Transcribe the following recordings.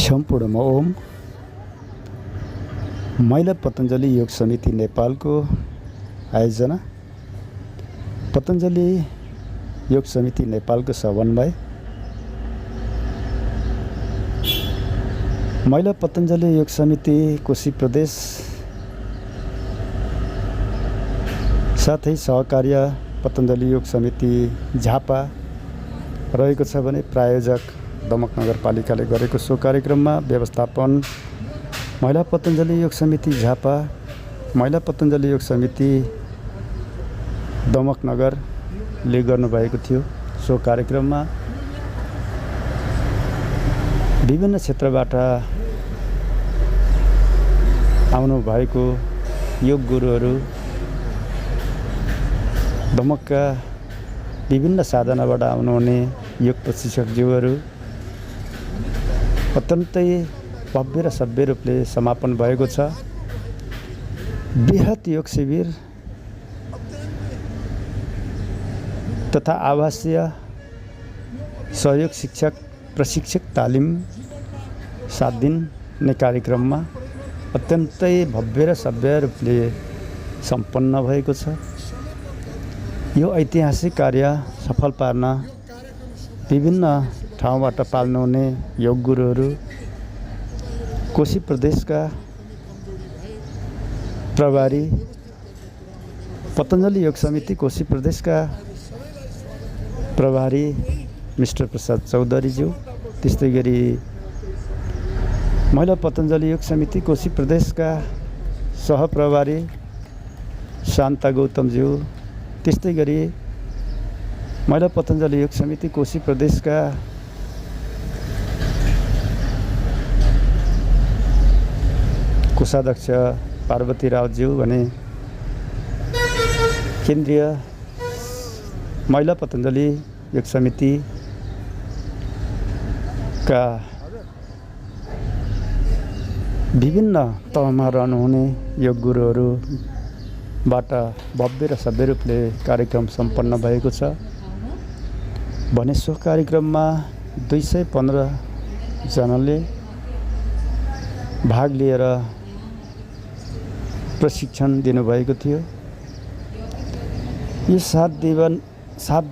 सम्पूर्णमा ओम। महिला पतञ्जलि योग समिति नेपालको आयोजना, पतञ्जलि योग समिति नेपालको समन्वय, महिला पतञ्जलि योग समिति कोशी प्रदेश साथै सहकार्य पतञ्जलि योग समिति झापा रहेको छ भने प्रायोजक दमक नगरपालिकाले गरेको सो कार्यक्रममा व्यवस्थापन महिला पतञ्जलि योग समिति झापा, महिला पतञ्जलि योग समिति दमक नगरले गर्नुभएको थियो। सो कार्यक्रममा विभिन्न क्षेत्रबाट आउनु भएको योग गुरुहरू, दमकका विभिन्न साधनाबाट आउनुहुने योग प्रशिक्षकज्यूहरू अत्यन्तै भव्य र सभ्य रूपले समापन भएको छ। बृहत योग शिविर तथा आवासीय सहयोग शिक्षक प्रशिक्षक तालिम 7 दिने कार्यक्रममा अत्यन्तै भव्य र सभ्य रूपले सम्पन्न भएको छ। यो ऐतिहासिक कार्य सफल पार्न विभिन्न ठाउँबाट पाल्नुहुने योग गुरुहरू, कोशी प्रदेशका प्रभारी, पतञ्जलि योग समिति कोशी प्रदेशका प्रभारी मिस्टर प्रसाद चौधरीज्यू, त्यस्तै गरी महिला पतञ्जलि योग समिति कोशी प्रदेशका सहप्रभारी शान्ता गौतमज्यू, त्यस्तै गरी महिला पतञ्जलि योग समिति कोशी प्रदेशका कोषाध्यक्ष पार्वती रावज्यू भने केन्द्रीय महिला पतञ्जलि योग समितिका विभिन्न तहमा रहनुहुने योग गुरुहरूबाट भव्य र सभ्य रूपले कार्यक्रम सम्पन्न भएको छ भने सो कार्यक्रममा 215 जनाले भाग लिएर प्रशिक्षण दिनुभएको थियो। यो 7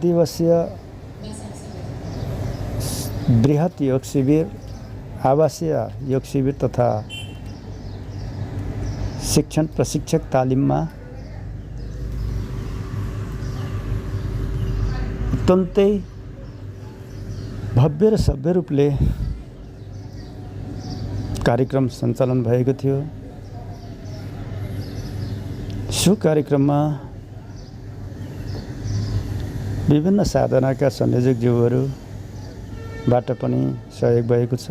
दिवसीय बृहत योग शिविर, आवासीय योग शिविर तथा शिक्षण प्रशिक्षक तालिममा अत्यन्तै भव्य र सभ्य रूपले कार्यक्रम सञ्चालन भएको थियो। सो कार्यक्रममा विभिन्न साधनाका संयोजकज्यूहरूबाट पनि सहयोग भएको छ।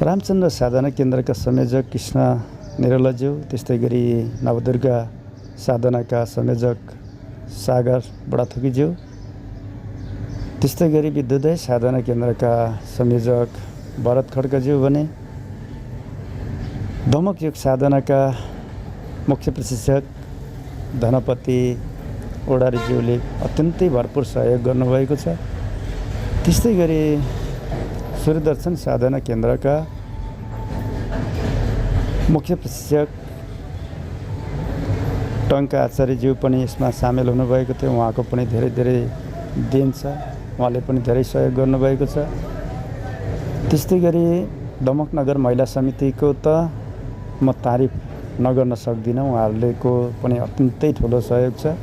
रामचन्द्र साधना केन्द्रका संयोजक कृष्ण निरलाज्यू, त्यस्तै गरी नवदुर्गा साधनाका संयोजक सागर बडाथुकीज्यू, त्यस्तै गरी विद्योदय साधना केन्द्रका संयोजक भरत खड्काज्यू भने दमक योग साधनाका मुख्य प्रशिक्षक धनपति ओडारीज्यूले अत्यन्तै भरपूर सहयोग गर्नुभएको छ। त्यस्तै गरी सूर्यदर्शन साधना केन्द्रका मुख्य प्रशिक्षक टङ्का आचार्यज्यू पनि यसमा सामेल हुनुभएको थियो। उहाँको पनि धेरै देन छ, उहाँले पनि धेरै सहयोग गर्नुभएको छ। त्यस्तै गरी दमक नगर महिला समितिको त म तारिफ नगर्न सक्दिनँ, उहाँहरूको पनि अत्यन्तै ठुलो सहयोग छ।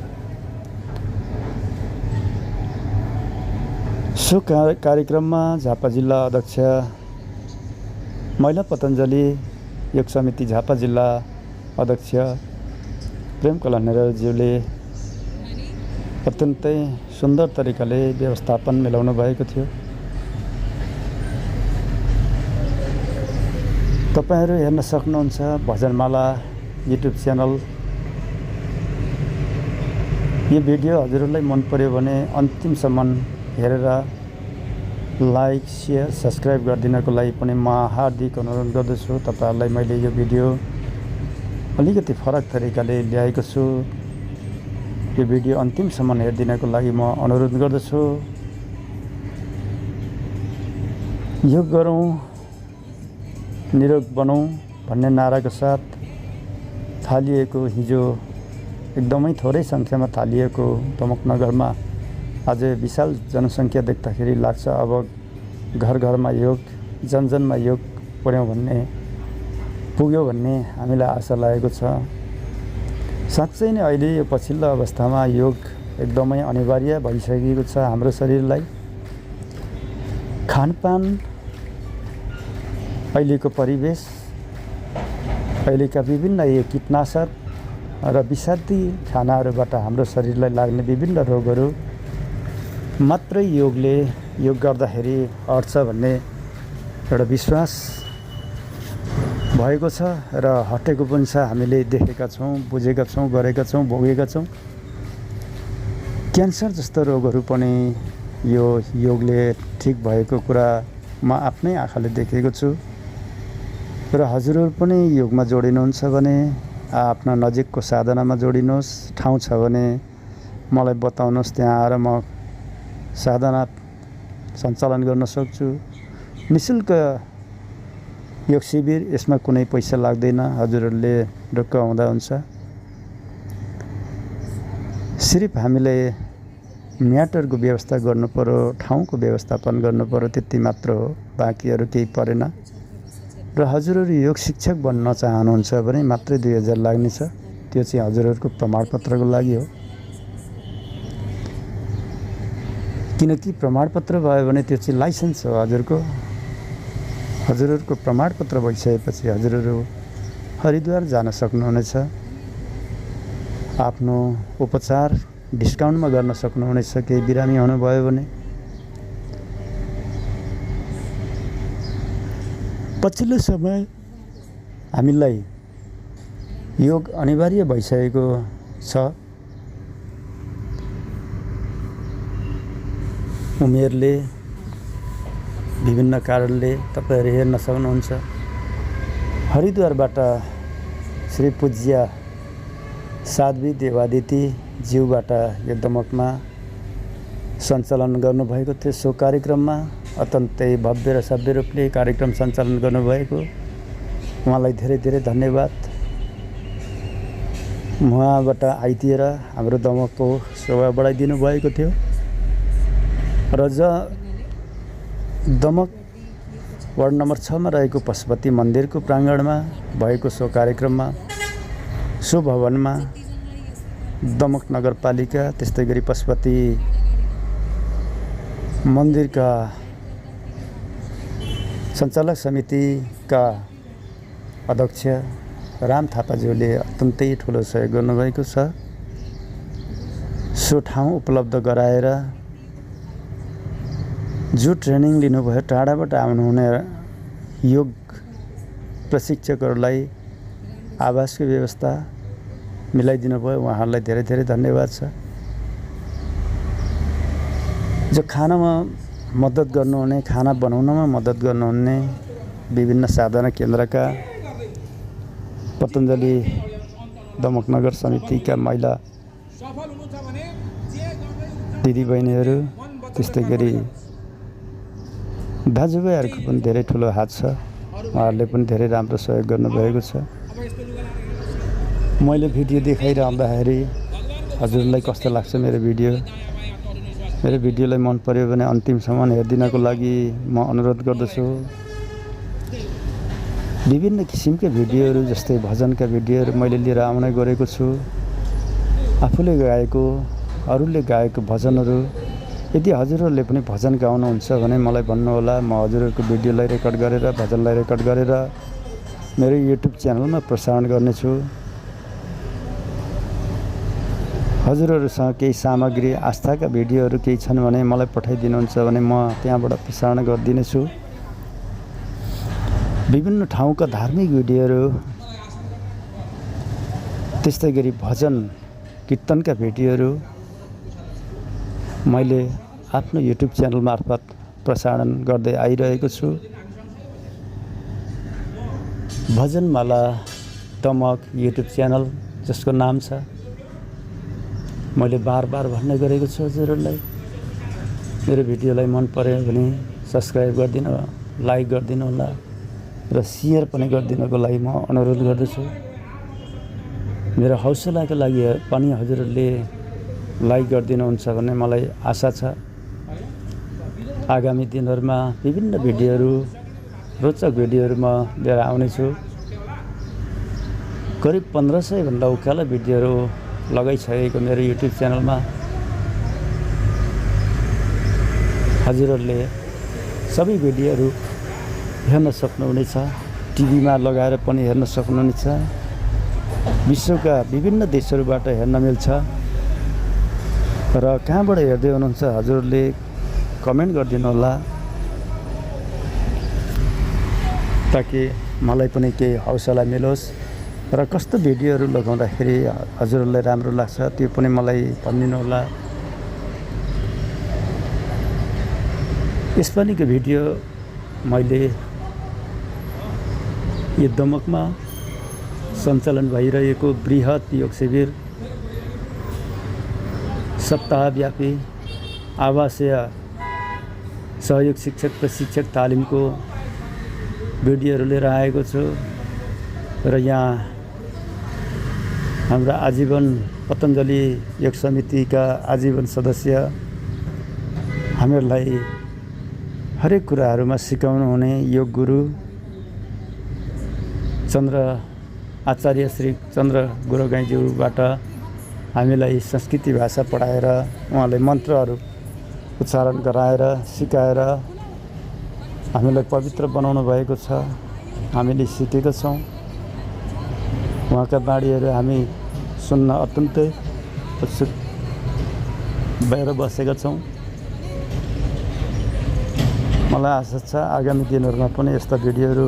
सो कार्यक्रममा झापा जिल्ला अध्यक्ष महिला पतञ्जलि योग समिति झापा जिल्ला अध्यक्ष प्रेमकला निरलज्यूले अत्यन्तै सुन्दर तरिकाले व्यवस्थापन मिलाउनु भएको थियो। तपाईहरू हेर्न सक्नुहुन्छ भजनमाला युट्युब च्यानल। यो भिडियो हजुरहरूलाई मन पर्यो भने अन्तिमसम्म हेरेर लाइक, सेयर, सब्सक्राइब गरिदिनको लागि पनि म हार्दिक अनुरोध गर्दछु। तपाईहरूलाई मैले यो भिडियो अलिकति फरक तरिकाले ल्याएको छु। यो भिडियो अन्तिमसम्म हेरिदिनको लागि म अनुरोध गर्दछु। योग गरौँ निरोग बनौँ भन्ने नाराको साथ थालिएको हिजो एकदमै थोरै सङ्ख्यामा थालिएको दमक नगरमा आज विशाल जनसङ्ख्या देख्दाखेरि लाग्छ अब घर घरमा योग जनजनमा योग पुग्यो भन्ने हामीलाई आशा लागेको छ। साँच्चै नै अहिले यो पछिल्लो अवस्थामा योग एकदमै अनिवार्य भइसकेको छ हाम्रो शरीरलाई। खानपान, अहिलेको परिवेश, अहिलेका विभिन्न यो कीटनाशक र विषादी खानाहरूबाट हाम्रो शरीरलाई लाग्ने विभिन्न रोगहरू मात्रै योग गर्दाखेरि हट्छ भन्ने एउटा विश्वास भएको छ र हटेको पनि छ। हामीले देखेका छौँ, बुझेका छौँ, गरेका छौँ, भोगेका छौँ। क्यान्सर जस्तो रोगहरू पनि यो योगले ठिक भएको कुरा म आफ्नै आँखाले देखेको छु र हजुरहरू पनि योगमा जोडिनुहुन्छ भने आफ्ना नजिकको साधनामा जोडिनुहोस्। ठाउँ छ भने मलाई बताउनुहोस्, त्यहाँ आएर म साधना सञ्चालन गर्न सक्छु। निःशुल्क योग शिविर, यसमा कुनै पैसा लाग्दैन, हजुरहरूले ढुक्क हुँदा हुन्छ। सिर्फ हामीले म्याटरको व्यवस्था गर्नुपऱ्यो, ठाउँको व्यवस्थापन गर्नुपऱ्यो, त्यति मात्र हो, बाँकी अरू केही परेन। र हजुरहरू योग शिक्षक बन्न चाहनुहुन्छ भने मात्रै 2000 लाग्नेछ। त्यो चाहिँ हजुरहरूको प्रमाणपत्रको लागि हो। किनकि प्रमाणपत्र भयो भने त्यो चाहिँ लाइसेन्स हो हजुरहरूको प्रमाणपत्र भइसकेपछि हजुरहरू हरिद्वार जान सक्नुहुनेछ। आफ्नो उपचार डिस्काउन्टमा गर्न सक्नुहुनेछ केही बिरामी हुनुभयो भने। पछिल्लो समय हामीलाई योग अनिवार्य भइसकेको छ। उमेरले, विभिन्न कारणले तपाईहरु हेर्न सक्नुहुन्छ। हरिद्वारबाट श्री पूज्य साध्वी देवादिति ज्यूबाट यो दमकमा सञ्चालन गर्नुभएको थियो। सो कार्यक्रममा अत्यन्तै भव्य र सभ्य रूपले कार्यक्रम सञ्चालन गर्नुभएको उहाँलाई धेरै धेरै धन्यवाद। उहाँबाट आइदिएर हाम्रो दमकको शोभा बढाइदिनु भएको थियो र दमक वार्ड नम्बर 6 मा रहेको पशुपति मन्दिरको प्राङ्गणमा भएको सो कार्यक्रममा सो भवनमा दमक नगरपालिका त्यस्तै गरी पशुपति मन्दिरका सञ्चालक समितिका अध्यक्ष राम थापाज्यूले अत्यन्तै ठुलो सहयोग गर्नुभएको छ। सो ठाउँ उपलब्ध गराएर जो ट्रेनिङ लिनुभयो टाढाबाट आउनुहुने योग प्रशिक्षकहरूलाई आवासको व्यवस्था मिलाइदिनु भयो, उहाँहरूलाई धेरै धेरै धन्यवाद छ। जो खानामा मद्दत गर्नुहुने, खाना बनाउनमा मद्दत गर्नुहुने विभिन्न साधना केन्द्रका पतञ्जलि दमक नगर समितिका महिला दिदीबहिनीहरू त्यस्तै गरी दाजुभाइहरूको पनि धेरै ठुलो हात छ। उहाँहरूले पनि धेरै राम्रो सहयोग गर्नुभएको छ। मैले भिडियो देखाइरहँदाखेरि हजुरलाई कस्तो लाग्छ मेरो भिडियोलाई मन पर्यो भने अन्तिमसम्म हेरिदिनको लागि म अनुरोध गर्दछु। विभिन्न किसिमका भिडियोहरू जस्तै भजनका भिडियोहरू मैले लिएर आउने गरेको छु। आफूले गाएको, अरूले गाएको भजनहरू यदि हजुरहरूले पनि भजन गाउनुहुन्छ भने मलाई भन्नुहोला। म हजुरहरूको भिडियोलाई रेकर्ड गरेर, भजनलाई रेकर्ड गरेर मेरो युट्युब च्यानलमा प्रसारण गर्नेछु। हजुरहरूसँग केही सामग्री, आस्थाका भिडियोहरू केही छन् भने मलाई पठाइदिनुहुन्छ भने म त्यहाँबाट प्रसारण गरिदिनेछु। विभिन्न ठाउँका धार्मिक भिडियोहरू त्यस्तै गरी भजन कीर्तनका भिडियोहरू मैले आफ्नो युट्युब च्यानल मार्फत प्रसारण गर्दै आइरहेको छु। भजनमाला दमक युट्युब च्यानल जसको नाम छ, मैले बार भन्ने गरेको छु हजुरहरूलाई। मेरो भिडियोलाई मन पर्यो भने सब्स्क्राइब गरिदिनु लाइक गरिदिनु होला र सेयर पनि गरिदिनको लागि म अनुरोध गर्दछु। मेरो हौसलाको लागि पनि हजुरहरूले लाइक गरिदिनुहुन्छ भन्ने मलाई आशा छ। आगामी दिनहरूमा विभिन्न भिडियोहरू, रोचक भिडियोहरू म लिएर आउनेछु। करिब 1500 भन्दा उकालो भिडियोहरू लगाइसकेको मेरो युट्युब च्यानलमा हजुरहरूले सबै भिडियोहरू हेर्न सक्नुहुनेछ। टिभीमा लगाएर पनि हेर्न सक्नुहुनेछ। विश्वका विभिन्न देशहरूबाट हेर्न मिल्छ। र कहाँबाट हेर्दै हुनुहुन्छ हजुरहरूले कमेन्ट गरिदिनु होला, ताकि मलाई पनि केही हौसला मिलोस् र कस्तो भिडियोहरू लगाउँदाखेरि हजुरहरूलाई राम्रो लाग्छ त्यो पनि मलाई भनिदिनु होला। यसपालिको भिडियो मैले यो दमकमा सञ्चालन भइरहेको बृहत योग शिविर, सप्ताहव्यापी आवासीय सहयोग शिक्षक प्रशिक्षक तालिमको भिडियोहरू लिएर आएको छु। र यहाँ हाम्रा आजीवन पतञ्जलि योग समितिका आजीवन सदस्य हामीहरूलाई हरेक कुराहरूमा सिकाउनु हुने योग गुरु आचार्य श्री चन्द्र गुरुगाईज्यूबाट हामीलाई संस्कृति भाषा पढाएर उहाँले मन्त्रहरू उच्चारण गराएर सिकाएर हामीलाई पवित्र बनाउनु भएको छ। हामीले सिकेका छौँ। उहाँका बाणीहरू हामी सुन्न अत्यन्तै उत्सुक भएर बसेका छौँ। मलाई आशा छ आगामी दिनहरूमा पनि यस्ता भिडियोहरू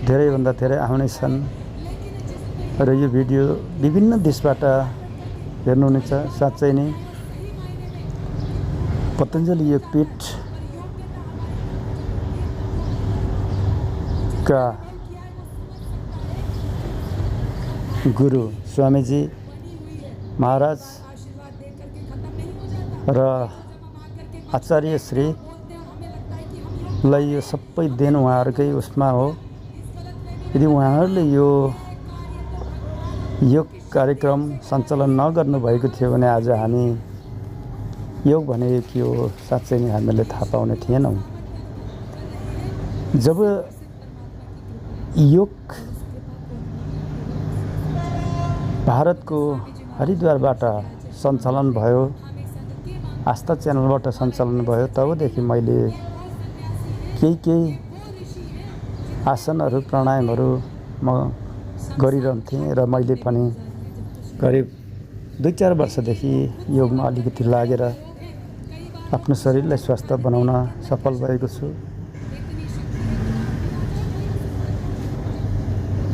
धेरैभन्दा धेरै आउनेछन् र यो भिडियो विभिन्न देशबाट हेर्नुहुनेछ। साँच्चै नै पतञ्जलि योगपीठका गुरु स्वामीजी महाराज र आचार्य श्रीलाई यो सबै देन उहाँहरूकै उसमा हो। यदि उहाँहरूले यो योग कार्यक्रम सञ्चालन नगर्नु भएको थियो भने आज हामी योग भनेको के हो साँच्चै नै हामीले थाहा पाउने थिएनौँ। जब योग भारतको हरिद्वारबाट सञ्चालन भयो, आस्था च्यानलबाट सञ्चालन भयो, तबदेखि मैले केही आसनहरू प्राणायामहरू म गरिरहन्थेँ र मैले पनि करिब 2-4 वर्षदेखि योगमा अलिकति लागेर आफ्नो शरीरलाई स्वस्थ बनाउन सफल भएको छु।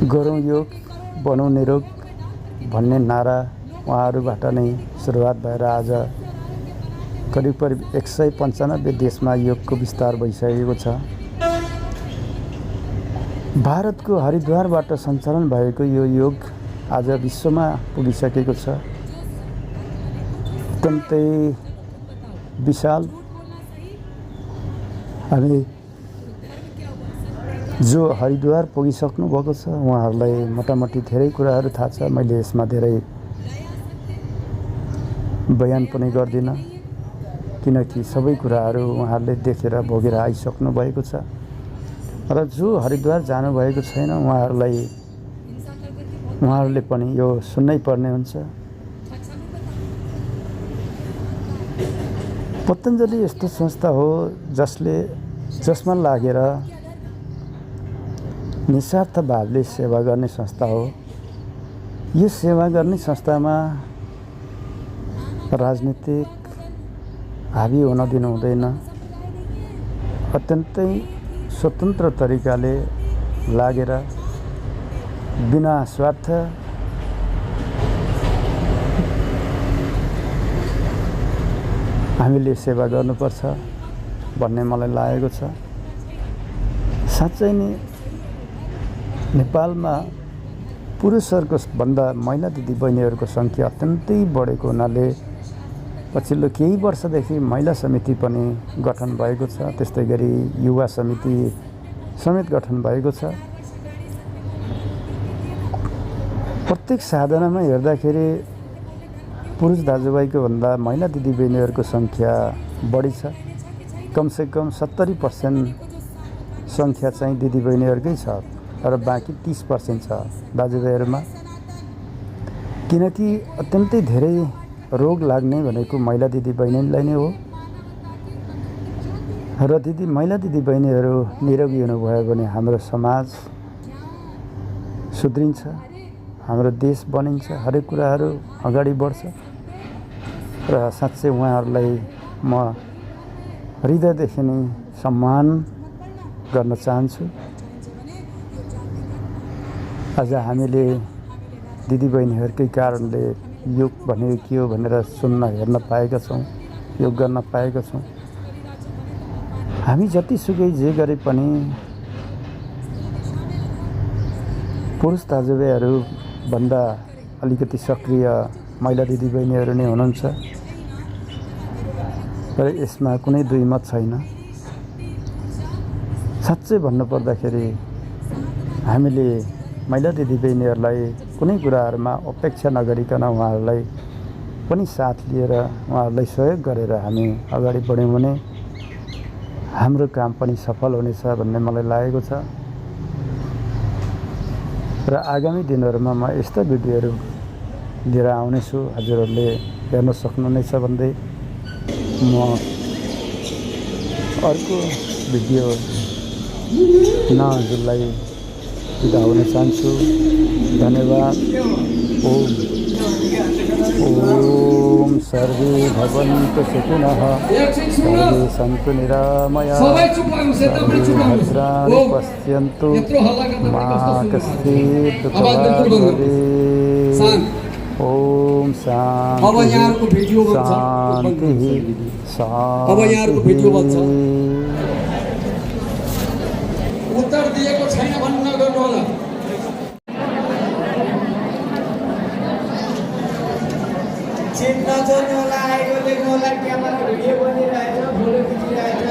गरौँ योग बनौँ निरोग भन्ने नारा उहाँहरूबाट नै सुरुवात भएर आज करिब 195 देशमा योगको विस्तार भइसकेको छ। भारतको हरिद्वारबाट सञ्चालन भएको यो योग आज विश्वमा पुगिसकेको छ। अत्यन्तै विशाल। हामी जो हरिद्वार पुगिसक्नु भएको छ उहाँहरूलाई मोटामोटी धेरै कुराहरू थाहा छ। मैले यसमा धेरै बयान पनि गर्दिनँ, किनकि सबै कुराहरू उहाँहरूले देखेर भोगेर आइसक्नु भएको छ। र जो हरिद्वार जानुभएको छैन उहाँहरूले पनि यो सुन्नै पर्ने हुन्छ। पतञ्जलि यस्तो संस्था हो जसमा लागेर निस्वार्थ भावले सेवा गर्ने संस्था हो। यो सेवा गर्ने संस्थामा राजनीतिक हावी हुन दिनु हुँदैन। अत्यन्तै स्वतन्त्र तरिकाले लागेर बिना स्वार्थ हामीले सेवा गर्नुपर्छ भन्ने मलाई लागेको छ। साँच्चै नै नेपालमा पुरुषहरूको भन्दा महिला दिदीबहिनीहरूको सङ्ख्या अत्यन्तै बढेको हुनाले पछिल्लो केही वर्षदेखि महिला समिति पनि गठन भएको छ। त्यस्तै गरी युवा समिति समेत गठन भएको छ। प्रत्येक साधनामा हेर्दाखेरि पुरुष दाजुभाइको भन्दा महिला दिदीबहिनीहरूको सङ्ख्या बढी छ। कमसेकम 70% सङ्ख्या चाहिँ दिदीबहिनीहरूकै छ र बाँकी 30% छ दाजुभाइहरूमा। किनकि अत्यन्तै धेरै रोग लाग्ने भनेको महिला दिदीबहिनीलाई नै हो र महिला दिदीबहिनीहरू निरोगी हुनुभयो भने हाम्रो समाज सुध्रिन्छ, हाम्रो देश बनिन्छ, हरेक कुराहरू अगाडि बढ्छ। र साँच्चै उहाँहरूलाई म हृदयदेखि नै सम्मान गर्न चाहन्छु। आज हामीले दिदीबहिनीहरूकै कारणले योग भनेको के हो भनेर सुन्न हेर्न पाएका छौँ, योग गर्न पाएका छौँ। हामी जतिसुकै जे गरे पनि पुरुष दाजुभाइहरू भन्दा अलिकति सक्रिय महिला दिदीबहिनीहरू नै हुनुहुन्छ र यसमा कुनै दुई मत छैन। साँच्चै भन्नुपर्दाखेरि हामीले महिला दिदीबहिनीहरूलाई कुनै कुराहरूमा अपेक्षा नगरिकन उहाँहरूलाई पनि साथ लिएर उहाँहरूलाई सहयोग गरेर हामी अगाडि बढ्यौँ भने हाम्रो काम पनि सफल हुनेछ भन्ने मलाई लागेको छ। र आगामी दिनहरूमा म यस्ता भिडियोहरू लिएर आउनेछु, हजुरहरूले हेर्न सक्नुहुनेछ भन्दै म अर्को भिडियो हजुरलाई बिदा हुन चाहन्छु। धन्यवाद। ओम सर्वे भवन्तु सुखिनः, सर्वे सन्तु निरामयाः, सर्वे भद्राणि पश्यन्तु, मा कश्चित् दुःखभाग् भवेत्। ओम शान्ति शान्ति। उत्तर दिएको छैन भन्न गर्नु होला। चिन्ता छोड्नु होला, आएको देख्नु होला, क्यामेरा भिडियो बनिरहेछ, फोटो खिचिरहेछ।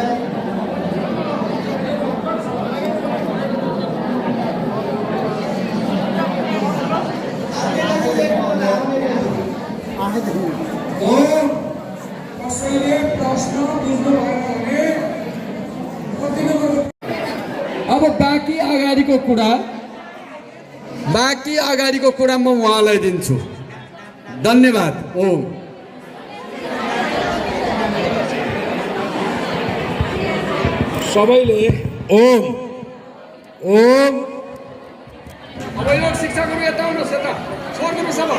कसैले प्रश्न बुझ्नु भएन भने अब बाँकी अगाडिको कुरा म उहाँलाई दिन्छु। धन्यवाद। ओम सबैले ओम ओम। शिक्षागुरु यता आउनुहोस्, यता सर्नु सब।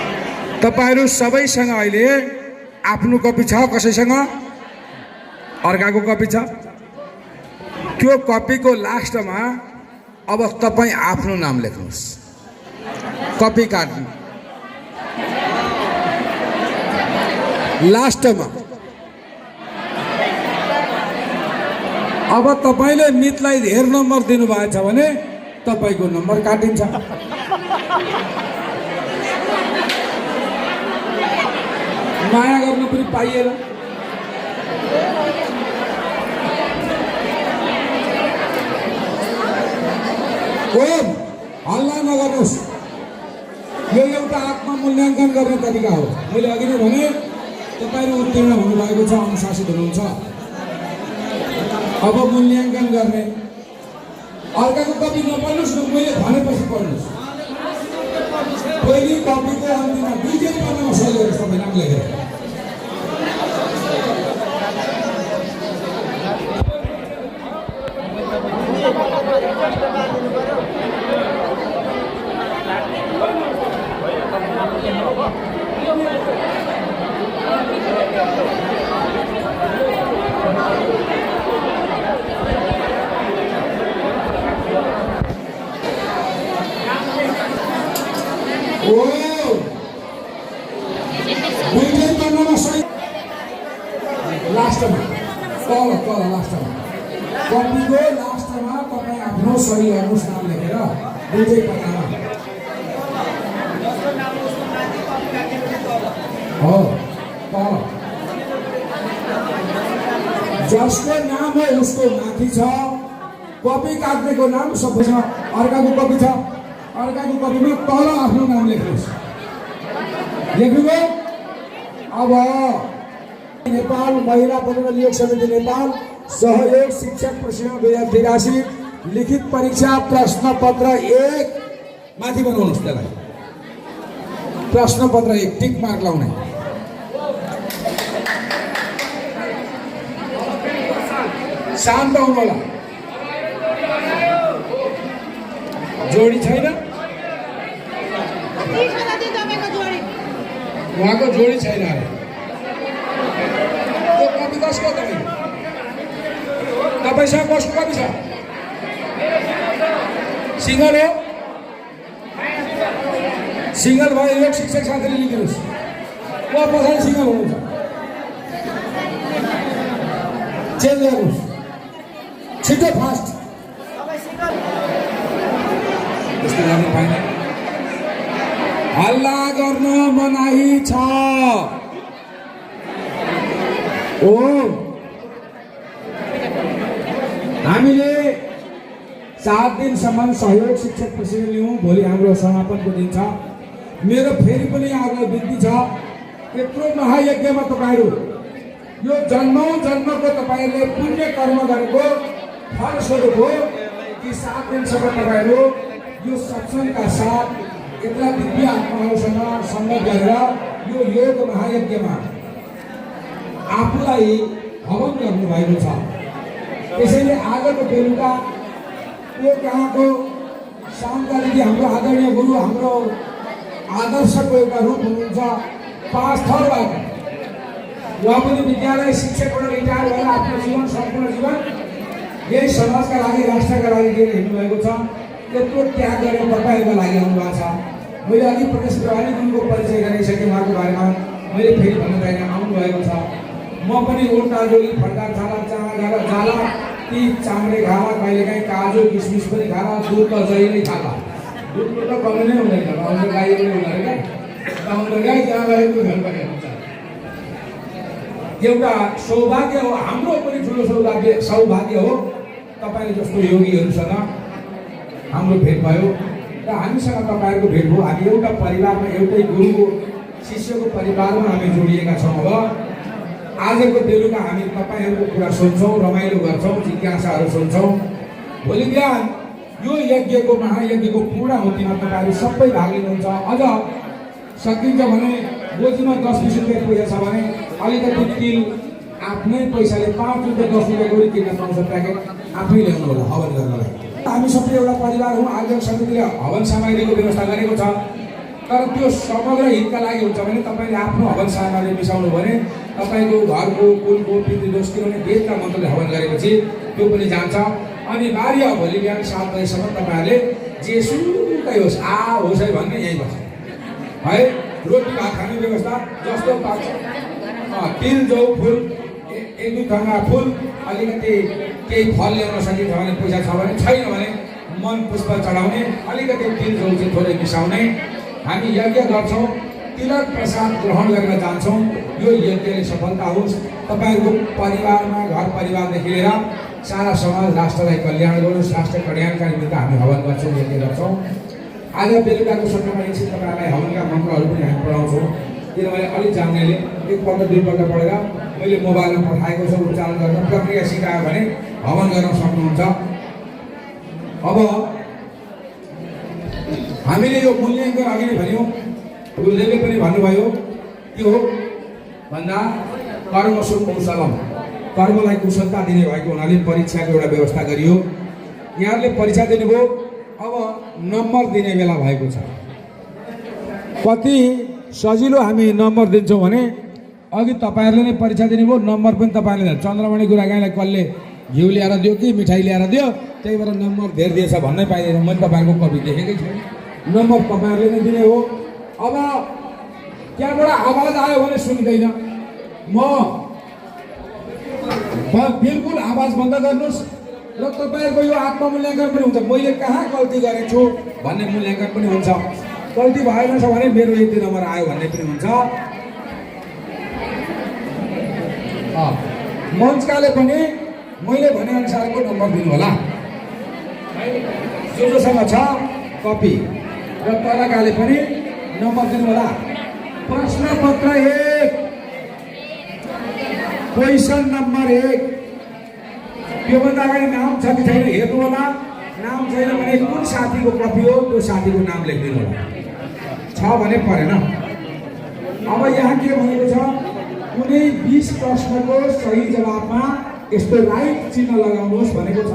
तपाईहरू सबैसँग अहिले आफ्नो कपी छ, कसैसँग अर्काको कपी छ। त्यो कपीको लास्टमा अब तपाईँ आफ्नो नाम लेख्नुहोस्। कपी काट्नु लास्टमा। अब तपाईँले मितलाई धेर नम्बर दिनुभएछ भने तपाईँको नम्बर काटिन्छ। माया गर्नु पनि पाइएन। ओम हल्ला नगर्नुहोस्। यो एउटा आत्ममूल्याङ्कन गर्ने तरिका हो। मैले अघि नै भने तपाईहरू उत्तीर्ण हुनुभएको छ, अनुशासित हुनुहुन्छ। अब मूल्याङ्कन गर्ने। अर्काको कपी नपढ्नुहोस् न, मैले भनेपछि पढ्नुहोस्। पहिलो कपीको अन्तिममा दुईटै पन्नामा सही गरेर तपाईँ नाम लेखेर। लास्टमा तल लास्टमा कपीको लास्टमा तपाईँ आफ्नो सही हेर्नुहोस्, नाम लेखेर दुईटै पन्नामा हो तल। जसको नाम हो उसको माथि छ, कपी काट्नेको नाम सबै छ। अर्काको कपी छ, अर्काको कपीमा तल आफ्नो नाम लेख्नुहोस्। लेख्नुभयो? अब नेपाल महिला पुनर्नियोग समिति नेपाल सहयोग शिक्षक प्रशिक्षण 2083 लिखित परीक्षा प्रश्न पत्र 1 माथि बनाउनुहोस् त्यसलाई। प्रश्न पत्र 1 टिक मार्क लाउने। शान्त हुनु होला। जोडी छैन? उहाँको जोडी छैन अरे। त्यो कपी कसको तपाईँ? तपाईँसँग कसको कपी छ? सिङ्गल हो? सिङ्गल भयो योग शिक्षक साथीले लिदिनुहोस्। उहाँ पछाडि सिङ्गल हुनुहुन्छ, चेन्ज गर्नुहोस् छिटो फास्ट। त्यस्तो गर्नु पाएन। हल्ला गर्न मनाही छ। ओ हामीले 7 दिनसम्म सहयोग शिक्षक प्रशिक्षण लियौँ। भोलि हाम्रो समापनको दिन छ। मेरो फेरि पनि आग्रह बिन्ती छ, यत्रो महायज्ञमा तपाईँहरू यो जन्मौँ जन्मको तपाईँहरूले पुण्य कर्म गरेको फलस्वरूप हो कि 7 दिनसम्म तपाईँहरू यो सत्सङ्गका साथ यत्रा दिव्य आत्माहरूसँग सङ्गत गरेर यो योग महायज्ञमा आफूलाई हवन गर्नुभएको छ। त्यसैले आजको बेलुका त्यो कहाँको शान्ता दिदी हाम्रो आदरणीय गुरु, हाम्रो आदर्शको एउटा रूप हुनुहुन्छ। 5 थरबाट उहाँ पनि विद्यालय शिक्षकबाट रिटायर भएर आफ्नो जीवन सम्पूर्ण जीवन यही समाजका लागि राष्ट्रका लागि दिएर हिँड्नुभएको छ। त्यत्रो त्याग गरेर तपाईँहरूको लागि आउनुभएको छ। मैले अघि प्रकाश प्रभारी गुरुको परिचय गराइसकेँ। उहाँको बारेमा मैले फेरि भन्न पाइनँ, आउनुभएको छ। म पनि उल्टा जोगी फड्का छाला चामा गाला जाला ती चाम्रे खाला, कहिलेकाहीँ काजु किसमिस पनि खाला, दुध त जहिले खाला। दुधको त कमी नै हुँदैन, गाउँको गाईले हुँदैन क्या। गाउँको गाई जहाँ रहेको घर पनि हुन्छ। एउटा सौभाग्य हो, हाम्रो पनि ठुलो सौभाग्य हो तपाईँले जस्तो योगीहरूसँग हाम्रो भेट भयो र हामीसँग तपाईँहरूको भेट भयो। हामी एउटा परिवारमा, एउटै गुरुको शिष्यको परिवारमा हामी जोडिएका छौँ। अब आजको बेलुका हामी तपाईँहरूको कुरा सुन्छौँ, रमाइलो गर्छौँ, जिज्ञासाहरू सुन्छौँ। भोलि बिहान यो यज्ञको महायज्ञको पूर्णाहुतिमा तपाईँहरू सबै भाग लिनुहुन्छ। अझ सकिन्छ भने गोजीमा 10-20 रुपियाँ पैसा छ भने अलिकति तिल आफ्नै पैसाले 5 रुपियाँ 10 रुपियाँ गरी किन्न पाउँछ प्याकेट, आफै ल्याउनु होला हवन गर्नलाई। हामी सबै एउटा परिवार हौँ। आयोजक समितिले हवन सामग्रीको व्यवस्था गरेको छ, तर त्यो समग्र हितका लागि हुन्छ भने तपाईँले आफ्नो हवन सामग्री मिसाउनु भने तपाईँको घरको कुलको पितृदोष, किनभने वेदका मन्त्रले हवन गरेपछि त्यो पनि जान्छ। अनिवार्य भोलि बिहान 7 बजीसम्म तपाईँहरूले जेसुकै होस् होस् है भन्ने यहीँ बस्छ है। रोटी भात खाने व्यवस्था जस्तो पाक्छ, तिल जौ फुल 1-2 थङ्गा फुल, अलिकति केही फल ल्याउन सकिन्छ भने पैसा छ भने, छैन भने मन पुष्प चढाउने, अलिकति तिल जौ चाहिँ थोरै मिसाउने। हामी यज्ञ गर्छौँ, तिलक प्रसाद ग्रहण गरेर जान्छौँ। यो यज्ञले सफलता होस्। तपाईँहरूको परिवारमा, घर परिवारदेखि लिएर सारा समाज राष्ट्रलाई कल्याण गरोस्। राष्ट्र कल्याणका निमित्त हामी हवन गर्छौँ, यज्ञ गर्छौँ। आज बेलुकाको सत्रमा एकछिन तपाईँहरूलाई हवनका मन्त्रहरू पनि हामी पढाउँछौँ, किनभने अलिक जान्नेले 1 पल्ट 2 पल्ट पढेर मैले मोबाइलमा पठाएको छ उच्चारण गर्न प्रक्रिया सिकायो भने हवन गर्न सक्नुहुन्छ। अब हामीले यो मूल्याङ्कन अघि नै भन्यौँ, गुरुदेवले पनि भन्नुभयो के हो भन्दा कर्म सुकुशलम, कर्मलाई कुशलता दिने भएको हुनाले परीक्षाको एउटा व्यवस्था गरियो। यहाँहरूले परीक्षा दिनुभयो, अब नम्बर दिने बेला भएको छ। कति सजिलो हामी नम्बर दिन्छौँ भने अघि तपाईँहरूले नै परीक्षा दिनुभयो, नम्बर पनि तपाईँहरूले चन्द्रमणि गुरागाईलाई कसले घिउ ल्याएर दियो कि मिठाई ल्याएर दियो, त्यही भएर नम्बर धेर दिएछ भन्नै पाइँदैन। मैले तपाईँहरूको कपी देखेकै छैन, नम्बर तपाईँहरूले नै दिने हो। अब त्यहाँबाट आवाज आयो भने सुन्दैन, म बिल्कुल आवाज बन्द गर्नुहोस् र तपाईँहरूको यो आत्ममूल्याङ्कन पनि हुन्छ। मैले कहाँ गल्ती गरेको छु भन्ने मूल्याङ्कन पनि हुन्छ। गल्ती भएन छ भने मेरो यति नम्बर आयो भन्ने पनि हुन्छ। मञ्चकाले पनि मैले भनेअनुसारको नम्बर दिनु होला जोसँग छ कपी र तलकाले पनि नम्बर दिनु होला। प्रश्न पत्र 1 क्वेसन नम्बर 1 त्योभन्दा अगाडि नाम छ कि छैन हेर्नु होला। नाम छैन भने कुन साथीको कपी हो त्यो साथीको नाम लेखिदिनु होला। छ भने परेन। अब यहाँ के भनेको छ कुनै 20 प्रश्नको सही जवाबमा यस्तो राइट चिन्ह लगाउनुहोस् भनेको छ।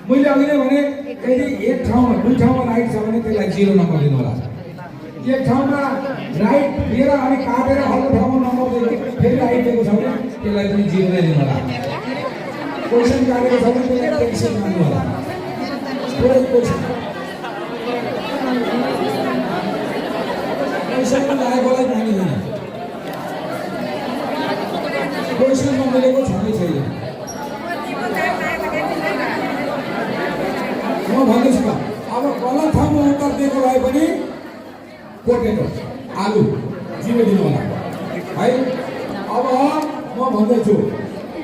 मैले अघि नै भने यदि एक ठाउँमा दुई ठाउँमा राइट छ भने त्यसलाई 0 नम्बर दिनु होला। एक ठाउँमा राइट दिएर अनि काटेर अर्को ठाउँमा नम्बर दिएर फेरि राइट दिएको छ भने त्यसलाई पनि 0 नै दिनु होला। क्वेसन काटेको छ भने त्यसलाई टेन्सन मान्नु होला। क्वेसन लागेकोलाई मानिँदैन। क्वेसन नमिलेको छ कि छैन म भन्दैछु त। अब गलत ठाउँमा उत्तर दिएको भए पनि पोटेटो आलु 0 दिनु होला है। अब म भन्दैछु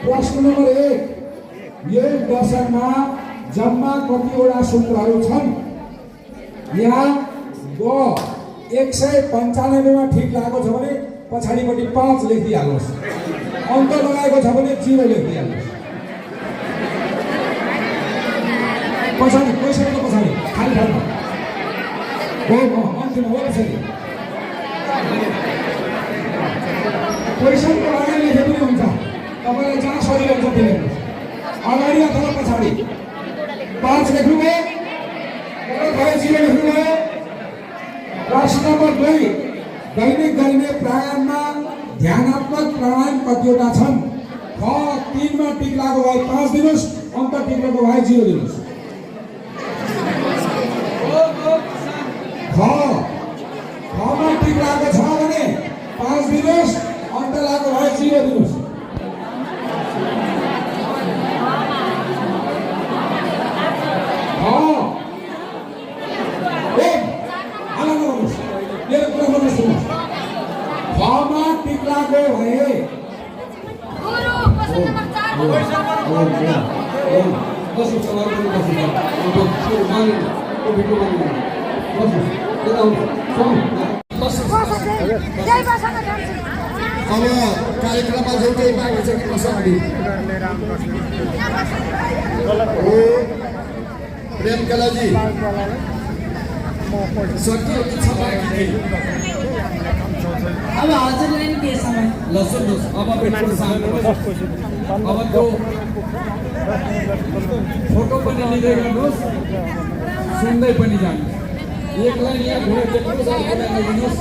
प्रश्न नम्बर 1 यो दशकमा जम्मा कतिवटा सूत्रहरू छन्? यहाँ 195 मा ठिक लागेको छ भने पछाडिपट्टि 5 लेखिदिइहाल्नुहोस्। अन्त लगाएको छ भने 0 लेखिदिइहाल्नुहोस्। पछाडि क्वेसनको पछाडि खाली ठाउँमा हो अन्तिम हो पछाडि क्वेसनको अगाडि लेखे पनि हुन्छ। तपाईँलाई जहाँ सजिलो हुन्छ त्यो लेख्नुहोस्। अगाडि अथवा पछाडि 5 लेख्नुभयो गलत भयो 0 लेख्नुभयो। प्रश्न नम्बर 2 दैनिक गरिने प्राणायाममा ध्यानात्मक प्राणायाम कतिवटा छन्? ख 3 मा टिक लागेको भए 5 दिनुहोस्। अन्त टिक लागेको भए 0 दिनुहोस्। ख मा टिक लागेको छ भने 5 दिनुहोस्। अन्त लागेको भए 0 दिनुहोस्। अब कार्यक्रममा एउटै बाँकी छ कि पछाडि प्रेम कलाजी सकियो कि छ बाँकी? अब हजुरलाई नि के समय ल सुन्नुहोस् अब पेट्रोल शान्त अब त्यो फोटो पनि लिँदै गर्नुहोस् सुन्दै पनि जानुहोस्। एक लाइन यहाँ घुमेर देख्नुहोस् अर्को लाइन लिनुहोस्।